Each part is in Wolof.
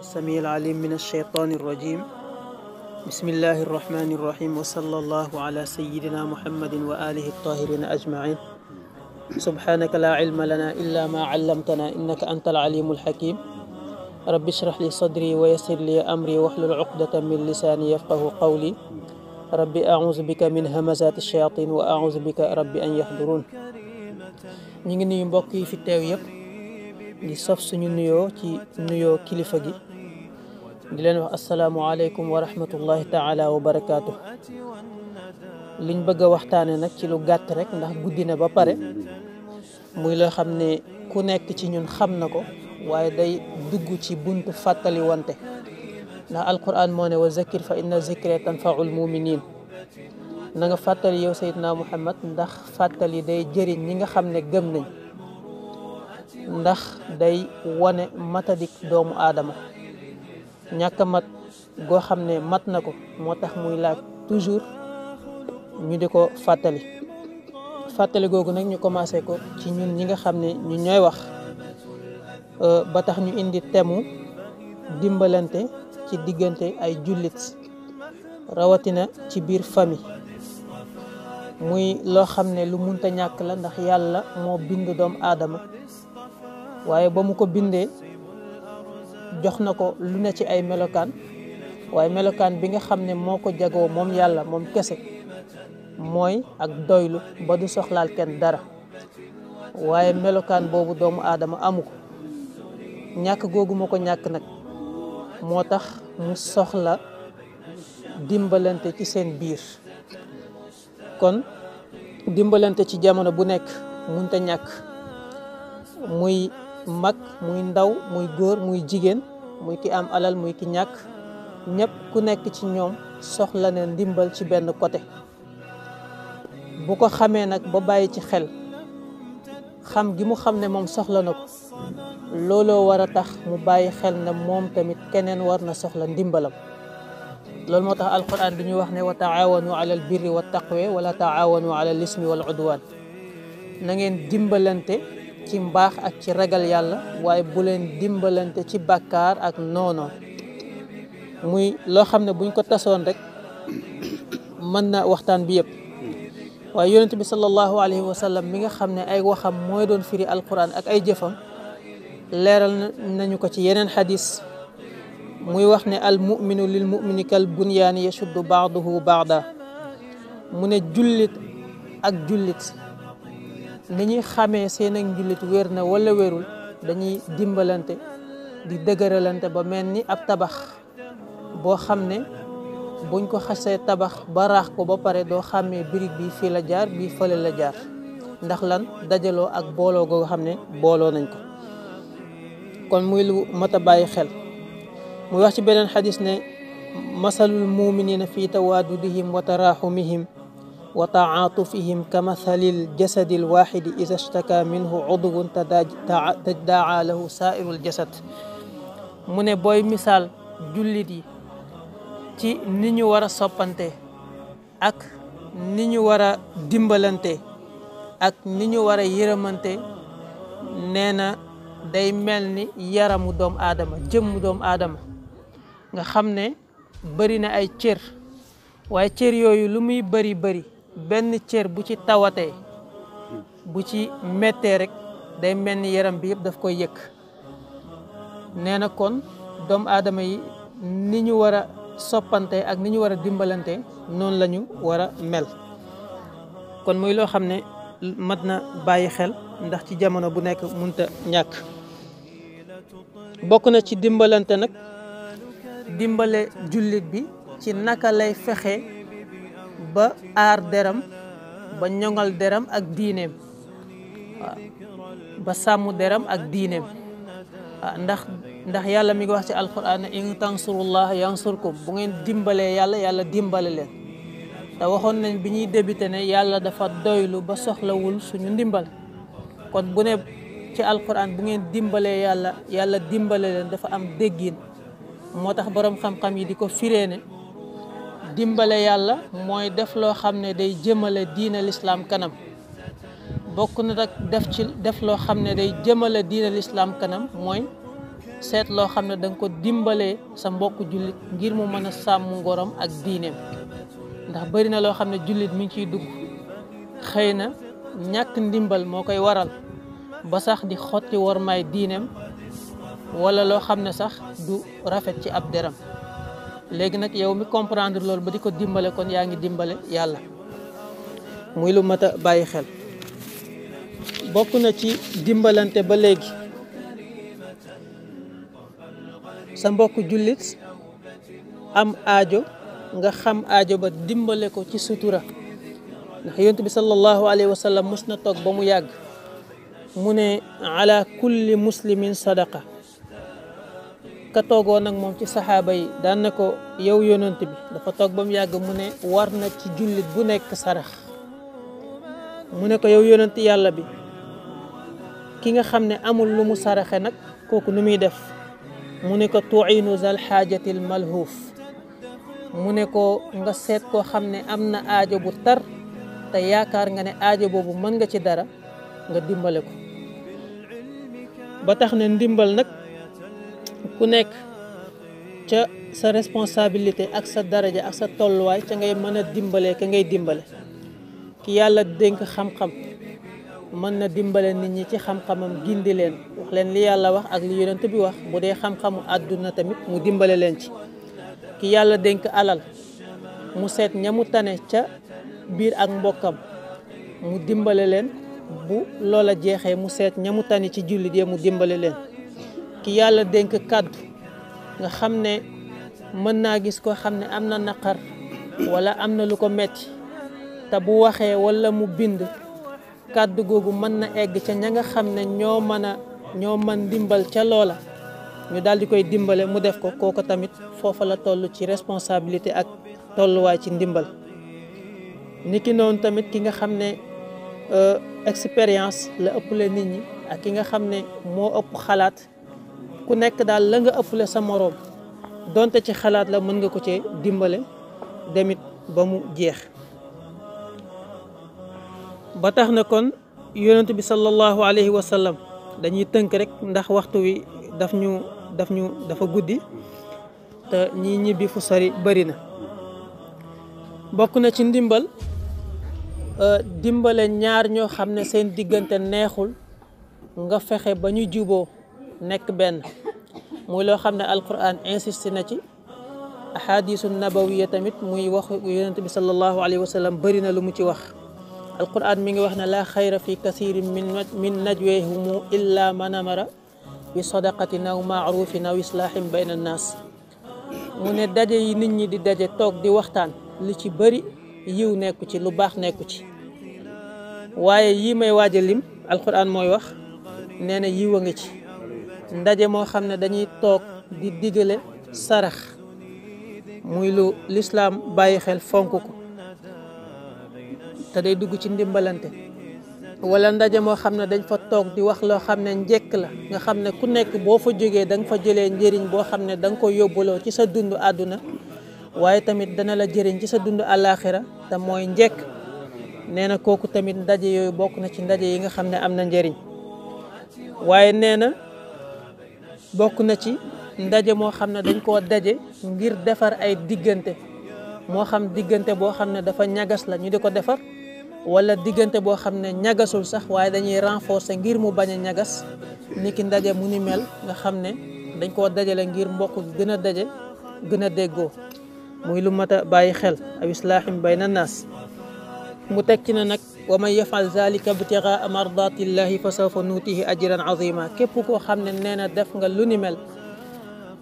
السميع العليم من الشيطان الرجيم بسم الله الرحمن الرحيم وصلى الله على سيدنا محمد وآله الطاهرين أجمعين سبحانك لا علم لنا إلا ما علمتنا إنك أنت العليم الحكيم رب اشرح لي صدري ويسر لي أمري واحلل عقدة من لساني يفقه قولي ربي أعوذ بك من همزات الشياطين وأعوذ بك ربي أن يحضرون ñi ngi nuyu mbokk yi fi teew yëpp di sof suñu nuyoo ci nuyoo kilifa gi di leen wax asalaamualeykum wa rahmatullahi taala wa barakaatu. liñ bëgg a waxtaane nag ci lu gàtt rek ndax guddi na ba pare muy loo xam ne ku nekk ci ñun xam na ko waaye day dugg ci buntu fàttali wante ndax alquran moo ne wa zakir fa inna zikra tanfaul muminin na nga fàttali yow Seydina Muhammad ndax fàttali day jëriñ ñi nga xam ne gëm nañ ndax day wane matadik doomu aadama ñàkk a mat goo xam ne mat na ko moo tax muy laaj toujours ñu di ko fàttali googu nag ñu commencé ko ci ñun ñi nga xam ne ñu ñooy wax ba tax ñu indi temu dimbalante ci diggante ay jullit rawatina ci biir famille muy loo xam ne lu munta ñàkk la ndax yàlla moo bind doomu aadama waaye ba mu ko bindee jox na ko lu ne ci ay melokaan waaye melokaan bi nga xam ne moo ko jagoo moom yàlla moom kese mooy ak doylu ba du soxlaal kenn dara waaye melokaan boobu doomu aadama amu ko ñàkk googu moo ko ñàkk nag moo tax mu soxla dimbalante ci seen biir kon dimbalante ci jamono bu nekk munta ñàkk muy mag muy ndaw muy góor muy jigéen muy ki am alal muy ki ñàkk ñëpp ku nekk ci ñoom soxla na ndimbal ci benn côté bu ko xamee nag ba bàyyi ci xel xam gi mu xam ne moom soxla na ko looloo war a tax mu bàyyi xel na moom tamit keneen war na soxla ndimbalam loolu moo tax alquran bi ñu wax ne wa taawanu ala al birri wa taqwa wala taawanu ala al ismi wal udwan na ngeen dimbalante ci mbaax ak ci ragal yàlla waaye bu leen dimbalante ci bàkkaar ak noono muy loo xam ne buñ ko tasoon rek mën na waxtaan bi yëpp waaye yonent bi sallallahu alayhi wa sallam mi nga xam ne ay waxam mooy doon firi alquran ak ay jëfam leeral nañu ko ci yeneen xadis muy wax ne al muminu lil mumini kal bunyaani yashuddu baaduhu baada mu ne jullit ak jullit ni ñuy xamee seen ak njullit wér na wala wérul dañuy dimbalante di dëgëralante ba mel ni ab tabax boo xam ne buñ ko xasee tabax ba raax ko ba pare doo xàmmee birig bi fii la jaar bii fële la jaar ndax lan dajaloo ak booloo goo xam ne booloo nañ ko kon muy lu mat a bàyyi xel muy wax ci beneen xadis ne masalul muminina fi tawaadudihim wa taraxumihim wa taatufihim ka mathalil jasadil waxidi ida shtaka minhu udwun taddaa lahu saairul jasad mu ne booy misaal jullit yi ci ni ñu war a soppante ak ni ñu war a dimbalante ak ni ñu war a yërëmante nee na day mel ni yaramu doomu aadama jëmmu doomu aadama nga xam ne bëri na ay cër waaye cër yooyu lu muy bëri benn cër bu ci tawatee bu ci mettee rek day mel ni yaram bi yëpp daf koy yëkk nee na kon doomu aadama yi ni ñu war a soppante ak ni ñu war a dimbalante noonu la ñu war a mel kon muy loo xam ne mat na bàyyi xel ndax ci jamono bu nekk munta ñàkk bokk na ci dimbalante nag dimbale jullit bi ci naka lay fexe ba aar deram ba ñoŋal deram ak diineem waaw ba sàmm deram ak diineem waaw ndax yàlla mi ngi wax ci alquran ne in tansurullah yansurkum bu ngeen dimbalee yàlla dimbale leen te waxoon nañ bi ñuy débuté ne yàlla dafa doylu ba soxlawul suñu ndimbal kon bu ne ci alquran bu ngeen dimbalee yàlla dimbale leen dafa am déggin moo tax boroom xam-xam yi di ko firee ne dimbale yàlla mooy def loo xam ne day jëmale diina lislaam kanam bokk na nag def loo xam ne day jëmale diina lislaam kanam mooy seet loo xam ne danga ko dimbalee sa mbokk jullit ngir mu mën a sàmm ngorom ak diineem. ndax bari na loo xam ne jullit mi ngi ciy dugg xëy na ñàkk ndimbal moo koy waral ba sax di xotti wormaay diineem wala loo xam ne sax du rafet ci ab deram. léegi nag yow mi comprendre loolu ba di ko dimbale kon yaa ngi dimbale yàlla, muy lu mat a bàyyi xel. bokk na ci dimbalante ba léegi sa mbokk jullit am aajo nga xam aajo ba dimbale ko ci sutura. ndax yonent bi sallallahu alayhi wa sallam mus na toog ba mu yàgg mu ne ala kulli muslimin sadaqa. ka toogoon nag moom ci saxaaba yi daan na ko yow yonent bi, dafa toog ba mu yàgg mu ne war na ci jullit bu nekk sarax. mu ne ko yow yonent yàlla bi, ki nga xam ne amul lu mu saraxe nag kooku nu muy def? mu ne ko tuinu zal xaajatil malhuuf. mu ne ko nga seet koo xam ne am na aajo bu tar te yaakaar nga ne aajo boobu mën nga ci dara, nga dimbale ko. ba tax ne ndimbal nag ku nekk ca sa responsabilité ak sa daraja ak sa tolluwaay ca ngay mën a dimbalee ka ngay dimbale. ki yàlla dénk xam-xam mën na dimbale nit ñi ci xam-xamam, gindi leen, wax leen li yàlla wax ak li yonent bi wax. bu dee xam-xamu àdduna tamit mu dimbale leen ci. ki yàlla dénk alal mu seet ñamu tane ca biir ak mbokkam mu dimbale leen. bu loola jeexee mu seet ñamu tane ci jullit yi mu dimbale leen. ki yàlla dénk kàddu nga xam ne mën naa gis ko xam ne am na naqar wala am na lu ko metti te bu waxee wala mu bind kàddu googu mën na egg ca ña nga xam ne ñoo mën dimbal ca loola, ñu daal di koy dimbale mu def ko. kooku tamit foofa la toll ci responsabilité ak tolluwaay ci ndimbal. niki noonu tamit ki nga xam ne expérience la ëppale nit ñi ak ki nga xam ne moo ëpp xalaat, ku nekk daal la nga ëppale sa moroom donte ci xalaat la mën nga ko cee dimbale demit ba mu jeex. ba tax na kon yonent bi sallallahu alayhi wa sallam, dañuy tënk rek ndax waxtu wi dafa guddi te ñi ñibbi fu sori bari na. bokk na ci ndimbal dimbale ñaar ñoo xam ne seen diggante neexul nga fexe ba ñu juboo nekk benn. muy loo xam ne alquran insisté na ci, ahadisu nabawiya tamit muy wax yonent bi sallallahu alayhi wa sallam bari na lu mu ci wax. alquran mi ngi wax ne laa xayra fi kathirin min najweehumu illa man amara bi sadaqatin aw maarufin aw islaahin bayna annaas. mu ne daje yi nit ñi di daje toog di waxtaan li ci bari yiw nekku ci, lu baax nekku ci. waaye yii may waaj a lim alquran mooy wax nee na yiw a ngi ci. ndaje moo xam ne dañuy toog di digale sarax, muy lu lislaam bàyyi xel fonk ko te day dugg ci ndimbalante. wala ndaje moo xam ne dañ fa toog di wax loo xam ne njëkk la, nga xam ne ku nekk boo fa jógee da nga fa jëlee njëriñ boo xam ne da nga ko yóbbuloo ci sa dund àdduna, waaye tamit dana la jëriñ ci sa dund àllaaxira te mooy njëkk. nee na kooku tamit ndaje yooyu bokk na ci ndaje yi nga xam ne am na njëriñ. waaye nee na bokk na ci ndaje moo xam ne dañ koo daje ngir defar ay diggante, moo xam diggante boo xam ne dafa ñagas la ñu di ko defar, wala diggante boo xam ne ñagasul sax waaye dañuy renforcer ngir mu bañ a ñagas. niki ndaje mu ni mel nga xam ne dañ koo dajale ngir mbokk gën a daje, gën a déggoo, muy lu mat a bàyyi xel. aw islaahin bayna naas. mu teg ci ne nag wa man yafal zalika ibtigaa mardatillahi fa sawfa nuutihi ajran azima. képp koo xam ne nee na def nga lu ni mel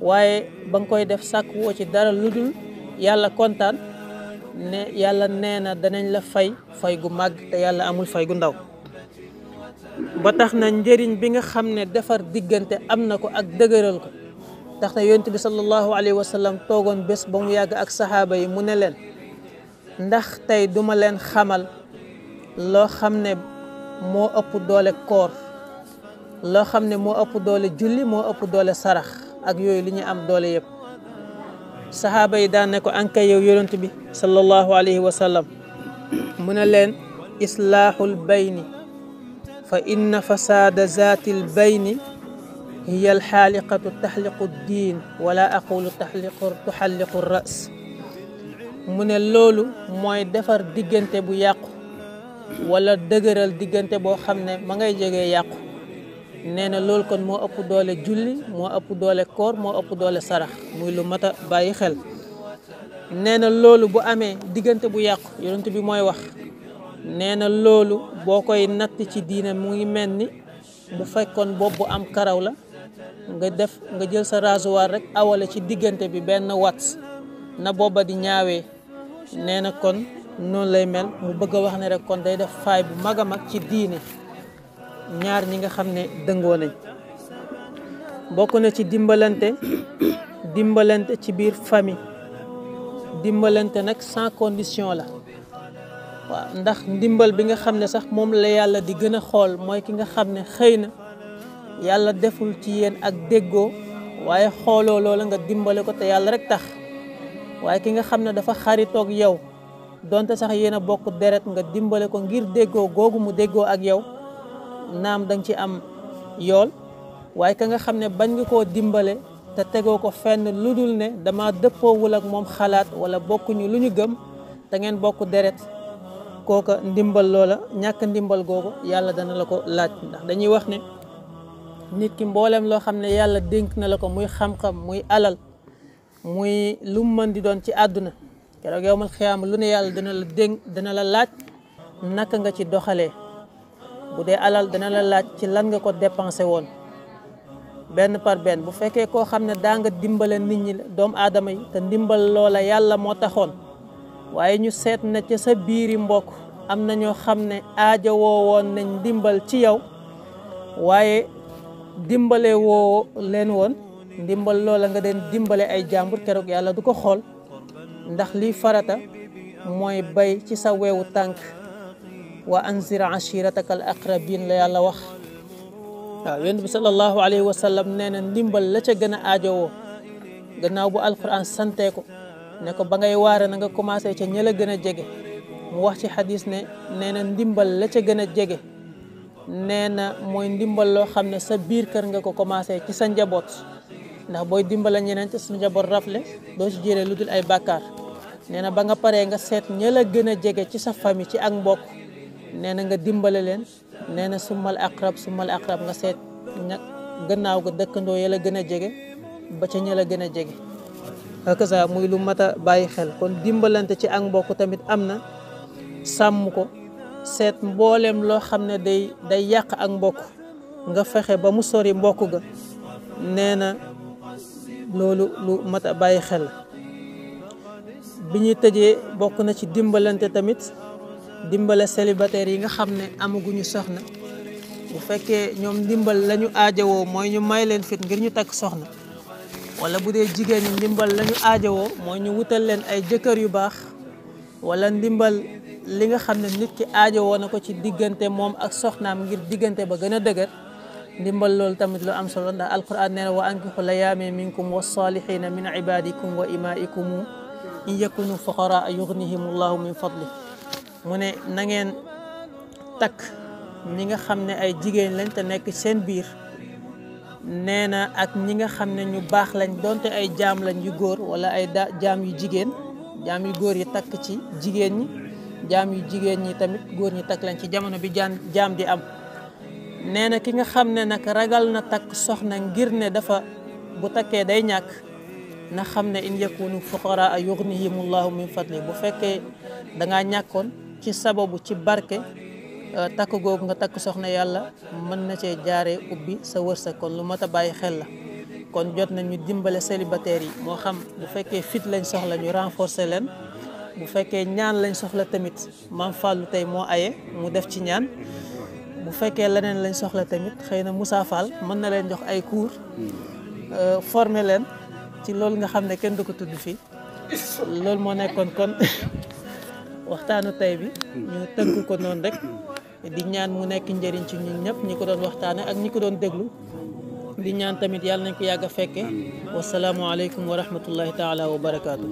waaye ba nga koy def sàkk woo ci dara lu dul yàlla kontaan, ne yàlla nee na danañ la fay gu màgg te yàlla amul fay gu ndaw. ba tax na njëriñ bi nga xam ne defar diggante am na ko ak dëgëral ko, tax na yonent bi sallallahu alayhi wa sallam toogoon bés ba mu yàgg ak saxaaba yi mu ne leen, ndax tey duma leen xamal loo xam ne moo ëpp doole koor, loo xam ne moo ëpp doole julli, moo ëpp doole sarax ak yooyu li ñu am doole yëpp. saxaaba yi daan ne ko ankay yow yonent bi sallallahu alayhi wa sallam. mu ne leen islaaxul bayni fa inna fasaada zaatil bayni hiya alxaaliqatu taxliqu diin wala aqulu tuxalliqu ras. mu ne loolu mooy defar diggante bu yàqu wala dëgëral diggante boo xam ne ma ngay jegee yàqu. nee na loolu kon moo ëpp doole julli, moo ëpp doole koor, moo ëpp doole sarax, muy lu mat a bàyyi xel. nee na loolu bu amee diggante bu yàqu, yonent bi mooy wax, nee na loolu boo koy natt ci diine mu ngi mel ni bu fekkoon bopp bu am karaw la nga jël sa rasoir rek awale ci diggante bi benn wat na booba di ñaawee. nee na kon noonu lay mel. mu bëgg a wax ne rek kon day def faay bu mag a mag ci diine ñaar ñi nga xam ne dëngoo nañ. bokk na ci dimbalante ci biir famille. dimbalante nag sans condition la. waaw ndax ndimbal bi nga xam ne sax moom la yàlla di gën a xool mooy ki nga xam ne xëy na yàlla deful ci yéen ak déggoo, waaye xooloo loola nga dimbale ko te yàlla rek tax. waaye ki nga xam ne dafa xaritoog yow donte sax yéen a bokk deret nga dimbale ko ngir déggoo googu mu déggoo ak yow, naam danga ci am yool. waaye ka nga xam ne bañ nga koo dimbale te tegoo ko fenn lu dul ne dama dëppoowul ak moom xalaat wala bokkuñu lu ñu gëm te ngeen bokk deret, kooka ndimbal loola ñàkk ndimbal googu yàlla dana la ko laaj. ndax dañuy wax ne nit ki mboolem loo xam ne yàlla dénk na la ko, muy xam-xam, muy alal, muy lu mu mën di doon ci àdduna, keroog yawmal xiyaama lu ne yàlla dana la dénk, dana la laaj naka nga ci doxalee. bu dee alal dana la laaj ci lan nga ko dépensé woon benn par benn. bu fekkee koo xam ne daa nga dimbale nit ñi doomu aadama yi te ndimbal loola yàlla moo taxoon, waaye ñu seet na ca sa biiri mbokk am na ñoo xam ne aajowoo woon nañ ndimbal ci yow, waaye dimbale woo leen woon, ndimbal loola nga den dimbale ay jàmbur, keroog yàlla du ko xool. ndax liy farata mooy bay ci sa weewu tànk. wa anzir ashirataka al aqrabin la yàlla wax. waaw yonent bi sallallahu alayhi wa sallam nee na ndimbal la ca gën a aajowoo gannaaw bu alquran santee ko ne ko ba ngay waare na nga commencé ca ña la gën a jege. mu wax ci xadis ne nee na ndimbal la ca gën a jege nee na mooy ndimbal loo xam ne sa biir kër nga ko commencé ci sa njaboot. ndax booy dimbala ñeneen ci sa njaboot rafle doo ci jëlee lu dul ay bàkkaar. nee na ba nga paree nga seet ña la gën a jege ci sa famille ci ak mbokk, nee na nga dimbale leen. nee na summal aqrab nga seet ña gannaaw ga dëkkandoo ya la gën a jege ba ca ña la gën a jege. hakaza muy lu mat a bàyyi xel. kon dimbalante ci ak mbokk tamit am na. sàmm ko, seet mbooleem loo xam ne day yàq ak mbokk nga fexe ba mu sori mbokk ga. nee na loolu lu mat a bàyyi xel. bi ñuy tëjee bokk na ci dimbalante tamit dimbale célibataire yi nga xam ne amaguñu soxna. bu fekkee ñoom ndimbal lañu aajowoo mooy ñu may leen fit ngir ñu takk soxna, wala bu dee jigéen ñi ndimbal lañu aajowoo mooy ñu wutal leen ay jëkkër yu baax, wala ndimbal li nga xam ne nit ki aajowoo na ko ci diggante moom ak soxnaam ngir diggante ba gën a dëgër. ndimbal loolu tamit lu am solo, ndax alquran nee na wa ankixu layaami minkum wassalihina min ibadikum wa imaikum in yakunu fuqaraa yughnihim allahu min fadli. mu ne na ngeen takk ñi nga xam ne ay jigéen lañ te nekk seen biir. nee na ak ñi nga xam ne ñu baax lañ donte ay jaam lañ yu góor wala ay jaam yu jigéen. jaam yu góor yi takk ci jigéen ñi, jaam yu jigéen ñi tamit góor ñi takk lañ ci jamono bi jaam di am. nee na ki nga xam ne nag ragal na takk soxna ngir ne dafa bu takkee day ñàkk, na xam ne in yakunu fuqaraa yughnihimullahu min fadli. bu fekkee dangaa ñàkkoon ci sababu ci barke takk googu nga takk soxna, yàlla mën na cee jaaree ubbi sa wërsëg. kon lu mat a bàyyi xel la. kon jot nañu dimbale célibataires yi, moo xam bu fekkee fit lañ soxla ñu renforcer leen, bu fekkee ñaan lañ soxla tamit Maam Fallou tey moo aye mu def ci ñaan. bu fekkee leneen lañ soxla tamit xëy na Moussa Fall mën na leen jox ay cours former leen ci loolu nga xam ne kenn du ko tudd fii. loolu moo nekkoon kon waxtaanu tey bi, ñu tënk ko noonu rek di ñaan mu nekk njëriñ ci ñun ñëpp ñi ko doon waxtaane ak ñi ko doon déglu. di ñaan tamit yàlla nañ ko yàgg a fekke. wasalaamualeykum wa rahmatullahi taala wa barakaatu.